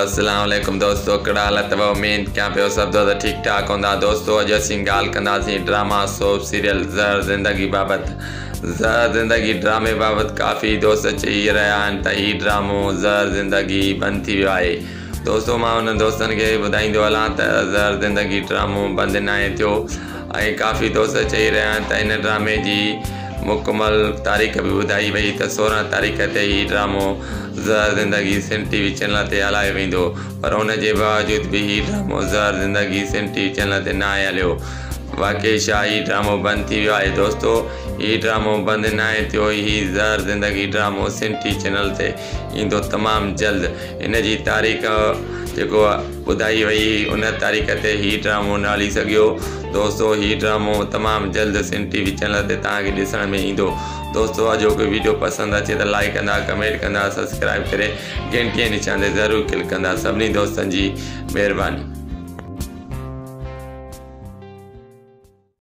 اسلام عليڪم دوستو ڪهڙا حال اٿو اميد ڪيان پيو سڀ دوست ٺيڪ ٺاڪ هوندا دوستو اڄ اسين ڳالهه ڪنداسين ڊراما سوپ سيريل زهر زندگي بابت زهر زندگي ڊرامي بابت ڪافي دوست چئي رهيا آهن ته هي ڊرامو زهر زندگي بند ٿي ويو آهي دوستو مان انهن دوستن کي ٻڌائيندو هلان ته زهر زندگي ڊرامو بند ناهي ٿيو ۽ ڪافي دوست چئي رهيا آهن ته هن ڊرامي جي مڪمل تاريخ به ٻڌائي وئي ته 16 تاريخ تي هي ڊرامو زهر زندگي سنڌ ٽي وي چينل تي هلايو ويندو پر ان جي باوجود به هي ڊرامو زهر زندگي سنڌ ٽي وي چينل تي ناهي هليو واقعي ڇا هي ڊرامو بند ٿي ويو آهي دوستو هي ڊرامو بند ناهي ٿيو هي زهر زندگي ڊرامو سنڌ ٽي وي چينل تي ايندو تمام جلد ان جي تاريخ جيڪو ٻڌائي وئي هئي ان تاريخ تي هي ڊرامو نه هلي سگهيو دوستو هي ڊرامو تمام جلد سنڌ ٽي وي چينل تي توهان کي ڏسڻ ۾ ايندو دوستو اڄوڪو ويڊيو پسند اچي ته لائيڪ ڪندا ڪمينٽ ڪندا سبسڪرائب ڪري گهنٽي جي نشان تي ضرور ڪلڪ ڪندا سڀني دوستن جي مهرباني.